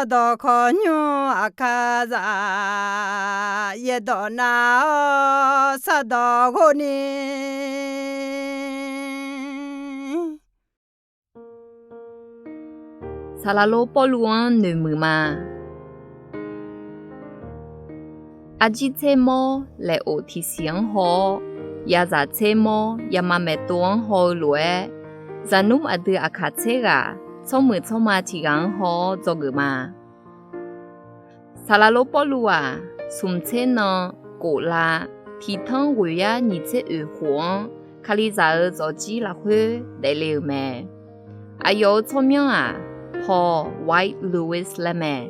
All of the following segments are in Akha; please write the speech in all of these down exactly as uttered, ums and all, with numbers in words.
Sardawq khawqnymr Aqkaqzaq yaerdawq nav-awr sardawq ghov ni. Saqlaqlor Pawrluv-anr noeqmuiq ma. Arjir tsermawr laeq of tiqsiq-anr haw-awr, yazaq tsermawr yama maeqtov-anr haw-eu lof-aer, zaqnmr aqdui aqkaq tser ghaq tsawrmuiq tsawrma tiq ghaq-anr haw-awr dzawgeuf ma. Saqlaqlor Pawrluv-aq, smq tser nan kof lav, tiq tanr ghoeq yar nyiq tser oeq khof-anr, Kalizaq-euq dzawqjir lafkhoer daefle-euq mae. Aqyawf-euq tsawrmyanr-aq, Paul White Lewis laer mae.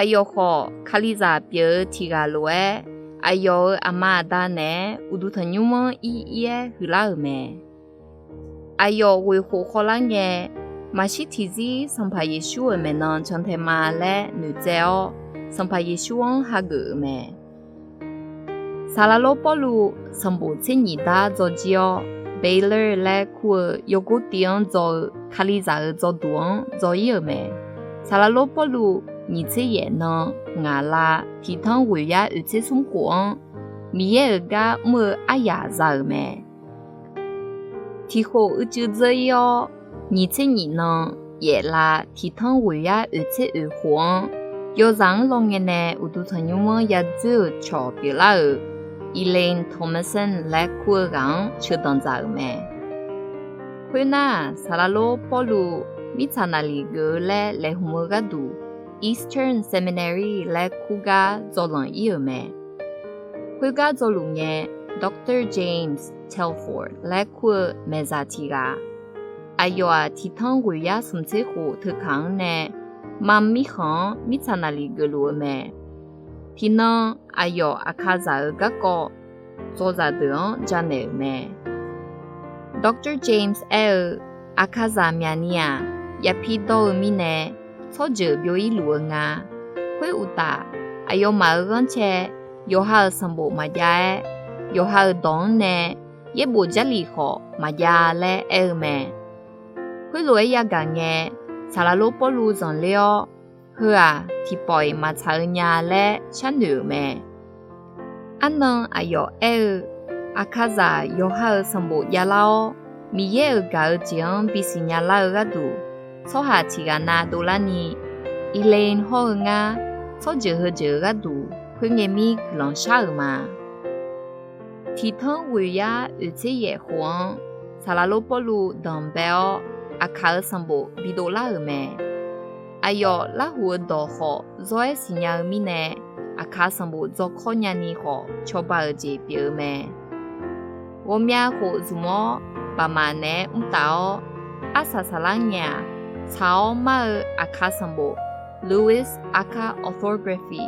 Aqyawf khawf, Kalizaq pyeuf-eu tiq ghaq lof-aer, aqyawf-euq aqma aqda naeq-aer uqduq tanqnymr-anr ir ir-aer huiqlar-euq mae. Aqyawf ghoeq khof khawvlar ngae, maqshir tiqzir Sanqpaq Yeqsur-euq maeqnan cantae ma laer noeqtsaev-awr, Sanqpaq Yeqsur-anr hageuf-euq mae. Saqlaqlor Pawrluv sanqbof tser nyif dar dzawjir-awr, Baylor laer kur-eu yawgortiv-anr dzaw-eu Kalizaq-euq dzawduq-anr dzaw ir-euq mae. Saqlaqlor Pawrluv nyiq tser yaef nan ngaq lav tiq tanr ghoeq yar oeq tser smr khof-anr, Miqyaer-euq gar mr-eu aryaq za-euq mae. Tiq khof uicuiv dzeur ir-awr, nyiq tser nyif nan yaef lav tiq tanr ghoeq yar oeq tser oeq khof-anr, yawzaq-anr lawngae nae uqduq tanqnymr-anr yadzoer-euq cawq pyeuflar-euq Elaine Thomason laer kur-eu ghaq-anr sheuqdanq dzaq-euq mae. Khoernar, Saqlaqlor Pawrluv mirtsaq naqliq geuf-eu laer laeqhmq-eu gharduq Eastern Seminary laer kur gar dzawlanq ir-euq mae. Khoergar dzawluf ngae, Doctor James Telford laer kur-eu maeqzaq tiq ghaq, aqyawf-aq tiq tanr ghoeq yar smq tser khof teukaq-anr nae Mam mirkhanq-anr mirtsaq naqliq geufluf-eu mae. Tiqnan aqyawf Aqkaqzaq-euq garkawv dzawzaq deuq-anr jamaeq-euq mae. Doctor James aer-eu, Aqkaqzaq myaqni-aq, yapi dawr-eu mirnae tsawrjeuq byov ir luf-eu nga. Khoeruqtaf, aqyawfmaf-euq ghanrcae yawqha-euq sanqbof maqjav-aer, yawqha-euq dawq-anr nae yaerbof Jarlif khawf maqjav laer aer-eu mae. Khoerlof-aer yagaq ngae, Saqlaqlor Pawrluv zanqler-awr, heu-aq tiqpawf-iq maqtsaq-eu nya laer sharnoeq-euq mae. Arnan aqyawf aer-eu, Aqkaqzaq yawqha-euq sanqbof javlar-awr, Miqyaer-euq gaq-eu jeq-anr bisiq nya lar-eu gharduq, tsawrhaq tiq ghaq na dovlar ni, Elaine hawr-eu ngar, tsawrjeuq heu jeuq-eu gharduq khoerngae mir guiqlanq shar-euq ma. Tiq tanr ghoeq yar oeq tser yaef khof-anr, Saqlaqlor Pawrluv danqbae-awr, Aqkaq-euq sanqbof bidov lar-euq mae. Aqyawf larhuq-eu dawq khawf zawr-aer siqnya-eu mirnae, Aqkaq sanqbof dzawrkawr nyani khawf cawba-euq jeq pyeuf-eu mae. Ghawqmya khof zmq-awr, baqmaq naeq-aer mr taf-awr, arsaq saqlar ngae-aq, tsaq-awr mar-eu Aqkaq sanqbof, Lewis Akha Orthography,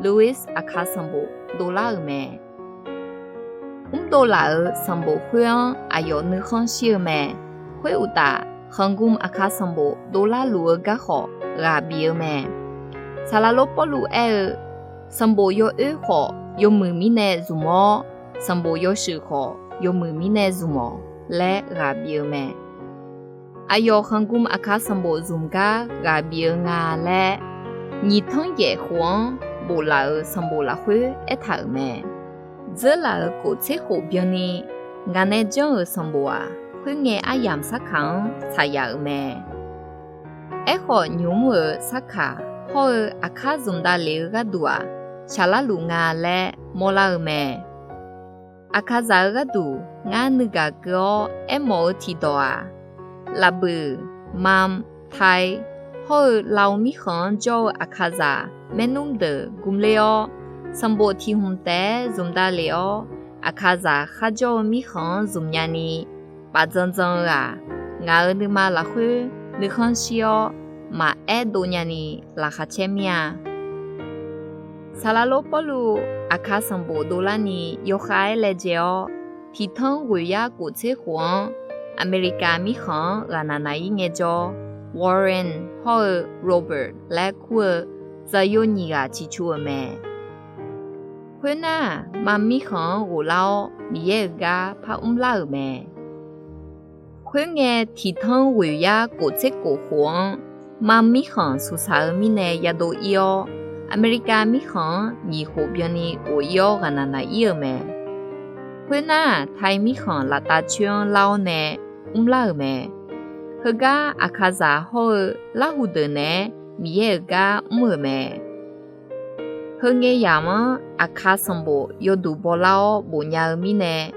Lewis Aqkaq sanqbof dovlar-euq mae. Mrdov laf-euq sanqbof khoer-anr aqyawf nuikhanr shir-eu mae. Khoeruqtaf, khanqgmq Aqkaq sanqbof dovlar luf-eu gar khawf ghaq bif-eu mae. Saqlaqlor Pawrluv aer-eu, sanqbof yawoer khawf yawmuiq mirnae zmq-awr, sanqbof yawshuif khawf yawmuiq mirnae zmq-awq laer ghaq bif-eu mae. Aqyawf khanqgmq Aqkaq sanqbof zmq gar ghaq bif-eu nga laer, nyiq tanr yaef khof-anr boflaf-euq sanqbof lafkhoer aertaq-euq mae. Dzeurlaf-euq kof tser khof byanni ngaq nae janr-euq sanqbof-aq, khoerngae aryamq sarkaq-anr tsaqyaf-euq mae. Aerkhawf, nymq mr-euq sarkaq hawr-eu aqkar zmq davlef-eu gharduq-aq, shaqlar luf nga laer mawrlar-eu mae. Aqkaqzaq-eu gharduq ngar nuigaq keuv-awr aermawf-eu tiqdawq-aq, Lafbuiq, Mam, Tai, hawr-eu Lao mirkhanq-anr jawr-eu Aqkaqzaq maernmr deuq gmler-awr, sanqbof tiq hmq taef-aer zmq davlef-awr, Aqkaqzaq kharjawr-eu mirkhanq-anr zmq nyani, bafdzan dzan-eu-aq, ngaq-euq nuima lafkhoer nuikhanr shir-awr, maqaer dov nyani laqkhaq caer mir-a. Saqlaqlor Pawrluv Aqkaq sanqbof dovlarni yawkhav-aer laejae-awr, tiq tanr ghoeq yar kof tser khof-anr, Aqmeqlikav mirkhanq-anr ghaqnaq naq-ir ngaejawr, Warren hawr-eu Robert laer kur-eu zaqyo nyiq ghaq ciqcur-euq mae. Khoernar, Mam mirkhanq-anr ghoflar-awr, Miqyaer-euq gar par mrlar-euq mae. Khoerngae, tiq tanr ghoeq yar kof tser kof khof-anr, Mam mirkhanq suqsaq-eu mirnae yadov ir-awr, Aqmeqlikav mirkhanq-anr nyiq khof byanni ghof ir-awr ghaqnaq naq ir-euq mae. Khoernar, Taiq mirkhanq laftav coer-anr lar-awr nae mrlar-euq mae. Heugar Aqkaqzaq hawr-eu Larhuq deuq naeq-aer Miqyaer-euq gar mr-euq mae. Heungae yamq-anr Aqkaq sanqbof yawduq bawlar-awr bofnya-eu mirnae,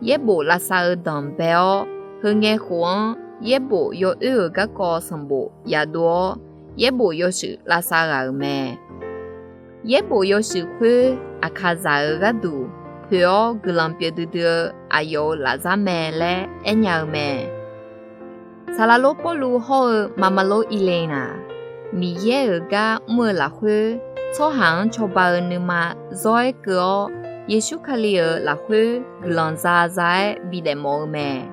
yaerbof lavsav-eu danqbae-awr, heungae khof-anr yaerbof yawoer-euq garkawv sanqbof yadov-awr, yaerbof yawshuif lavsav ghaq-euq mae. Yaerbof yawshuif khoer Aqkaqzaq-euq gharduq poeq-awr guiqlanq pyeuf duidui-eu aqyawf-euq lafzar mae laer aernya-eu mae. Saqlaqlor Pawrluv hawr-eu Marmaroq Elaine-aq, Miqyaer-euq gar mr-eu lafkhoer, tsawrhaq-anr cawba-eu nuima zawr-aer keuv-awr, Yeqsur Kali-euq lafkhoer guiqlanq za za-aer bidaef mawf-eu mae.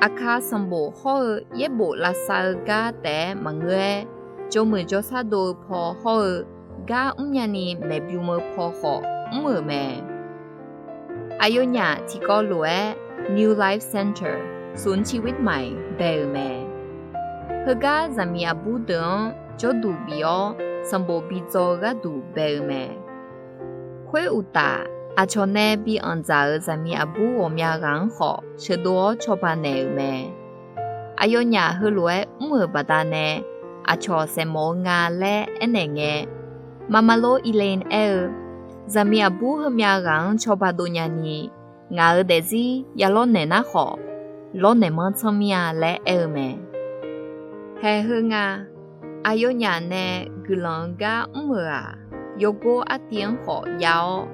Aqkaq sanqbof hawr-eu yaerbof lavsav-eu gar taef-aer maqngeur-aer, jawrmuiq jawrshar dov-eu paw hawr-eu gar mrnya ni maeqbym-eu paw khawf mr-euq mae. Aqyawfnyaf tiqkawv lof-aer New Life Center, ศูนย์ชีวิตใหม่ bae-euq mae. Heugar zaqmiq aqbur deuq-anr jawrduq bif-awr sanqbof bidzaw-eu gharduq bae-eu mae. Khoeruqtaf, aqcawq nae bi anqdzaq-euq zaqmiq aqbur ghawqmya ghaq-anr khawf sheuqdov-awr cawba naeq-euq mae. Aqyawfnyaf heulof-aer mr-euq baqdanae aqcawq saeqmawf-eu nga laer aernaeq ngae, Marmaroq Elaine aer-eu, Zaqmiq aqbur heumyav ghaq-anr cawba dov nyani, ngaq-euq daefzir ya lawrnaeq nar khawf, lawrnaeq manr tsanr mir-a laer aer-eu mae. Haeq heu nga, aqyawfnyaf nae guiqlanq-eu gar mr-euq-aq, yawgor artiv-anr khawf jav-awr,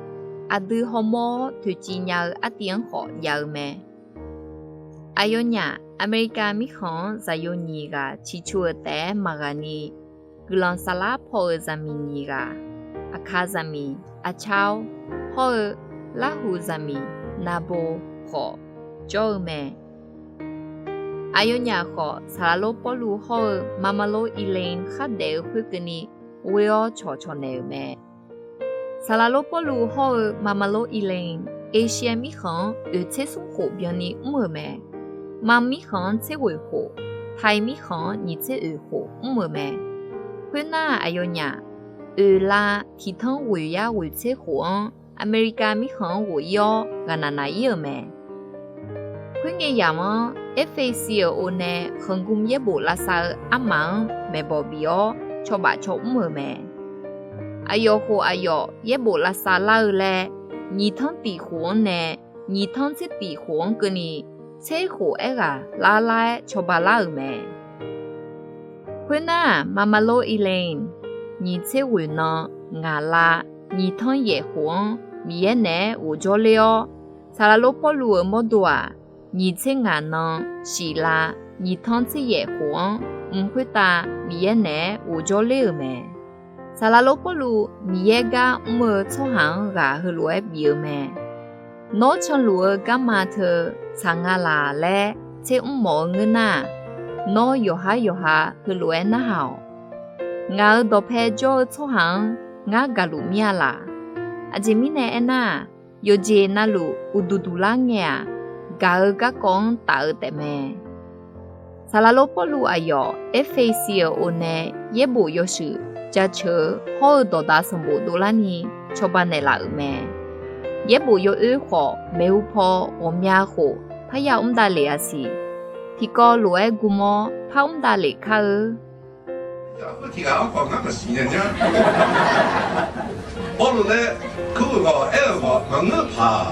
aqdui hawmawr-awr toeqciv nya-eu artiv-anr khawf jav-eu mae. Aqyawfnyaf Aqmeqlikav mirkhanq-anr zaqyo nyiq ghaq ciqcur-eu taef-aer maqghaq ni, guiqlanq saflar paw-euq zaqmiq nyiq ghaq, Aqkaq zaqmiq Aqcar-awr, hawr-eu Larhuq zaqmiq Nabo khawf jawr-eu mae. Aqyawfnyaf khawf, Saqlaqlor Pawrluv hawr-eu Marmaroq Elaine khardaef-eu khoerkeuvni ghoe-awr cawqcawq naeq-euq mae. Saqlaqlor Pawrluv hawr-eu Marmaroq Elaine, Asia mirkhanq-anr oeq tser smr khof byanni mr-euq mae. Mam mirkhanq-anr tser ghoeq khof, Taiq mirkhanq-anr nyiq tser oeq khof mr-euq mae. Khoernar, aqyawfnyaf oeq la tiq tanr ghoeq yar ghoeq tser khof-anr Aqmeqlikav mirkhanq-anr ghof ir-awr ghaqnaq naq ir-euq mae. Khoerngae yamq-anr, Erfeqsiq-euq o nae khanqgm yaerbof lavsav-eu armaf-anr maeqbawq bif-awr cawbaf caw mr-euq mae. Aqyawf khof aqyawf yaerbof lavsav lar-eu laer, nyiq tanr tif khof-anr nae nyiq tanr tser tif khof-anr keuvni, tser khof aerghaq lar lar-aer cawba lar-euq mae. Khoernar-aq, Marmaroq Elaine nyiq tser ghoeq nan ngaq la nyiq tanr yaef khof-anr Miqyaer naeq-aer ghof jawrler-awr, Saqlaqlor Pawrluv-euq mawrdo-aq, nyiq tser ngaq nan shiq la nyiq tanr tser yaef khof-anr mq khoertav Miqyaer naeq-aer ghof jawrler-euq mae. Saqlaqlor Pawrluv Miqyaer gar mr-eu tsawrhaq-anr ghaq heulof-aer bif-eu mae. Nawr canluf-eu garma teu tsaq nga laq laer tser mr mawf-eu ngeur nar-aq, nawr yawqhar yawqha heulof-aer narhaq-awq. Ngaq-euq dawqpae jawr-eu tsawrhaq-anr ngar gaqluf mir-a laq. Aqjeq mirnae aernar-aq, yawqjeq navluf uqduq duq lar ngae-aq, gaq-eu garkawv-anr taf-eu taefmae. Saqlaqlor Pawrluv aqyawf Erfeqsiq-euq o nae yaerbof yawshuif jaceuq-eu hawr-eu dawqdaq sanqbof dovlar ni cawba naeqlaf-euq mae. Yaerbof yawoer khawf maeqhu paw ghawqmya khof parya mr davlef-a siq. Tiqkawv lof-aer gm-awr par mr davlef kar-eu. Tiqghaq-anr khawf ngar maqsiq nya nya. Pawrluv laer kur-euq ghawq aer-euq ghawq maqngeur paq.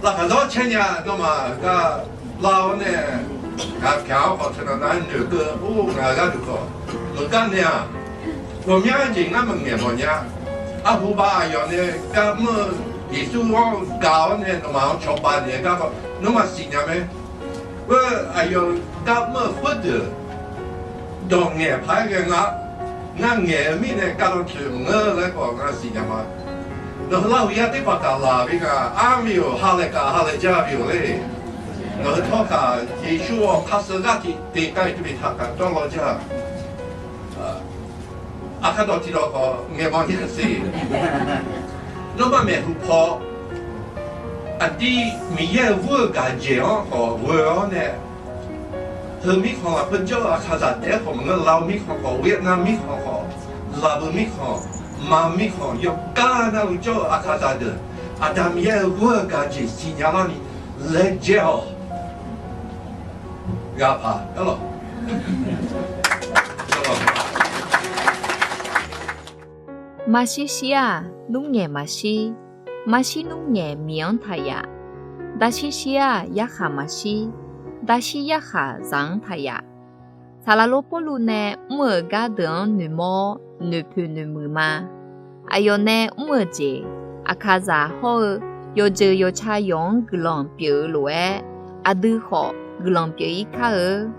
Laqkhaq dawr caer nya, nawmaf gar lar-awr nae, ngaq pyaq-awr khawf teunav nav noeqkeuv-or, ngaq gharduq khawf meuq gar nae-aq, ghawqmya jeq ngar maqngaeq mawf nya. Arhu bav aqyawf nae gar mr-eu Yeqsur-anr gaq-awr nae nawmaf-anr cawba naeq-eu gar khawf nawmaf siqnya mae. Khoer aqyawf gar mr-eu khoerdeuq dawq ngaeq paq-aer ghae nga. Ngar ngaeq-eu mirnae gardanr toeq maqngeur laer khawf ngar siqnya ma. Nawq-eu Larhuq yar terbaq taf laf-eu gar armiq-or, ha laeq kaq ha laeq jar bi-or le. Nawq-eu tawr kaq Yeqsur-awr khar sheu gar tiq teq kar-iq teubiq taq kaq dawr law jar. Aqkar dawq tiq dawq khawf ngaeq mawf ni-a siq. Nawmaf maeqhu paw aqdir Miqyaer-euq ghoer-eu gaqjeq-anr khawf ghoe-awr nae, Heu mirkhanq lafkhoer jawr-eu Aqkaqzaq taef-aer khawf maqngeur, Lao mirkhanq khawf, Vietnam mirkhanq khawf, Laqbui mirkhanq, Maq mirkhanq, yawqgar navluf jawr-eu Aqkaqzaq deuq, Aqda Miqyaer-euq ghoer-eu gaq jeq siqnya larni laejae-awq. Ghaq paq-a lawq. Maqshir shir-aq, nymr ngaeq maqshir. Maqshir nymr ngaeq miq-anr taq yaf. Daqshir shir-aq, yarkhaq maqshir. Daqshir yarkhaq zaq-anr taq yaf. Saqlaqlor Pawrluv nae mr-euq gar deuq-anr noeqmawr-awr, noeqpoeq noeqmuiq ma. Aqyawf nae mr-euq jeq, Aqkaqzaq hawr-eu yawqjeuq yawqtsa yawq-anr guiqlanq pyeuf-eu lof-aer, aqdui khawf guiqlanq pyeuf-ir kar-eu.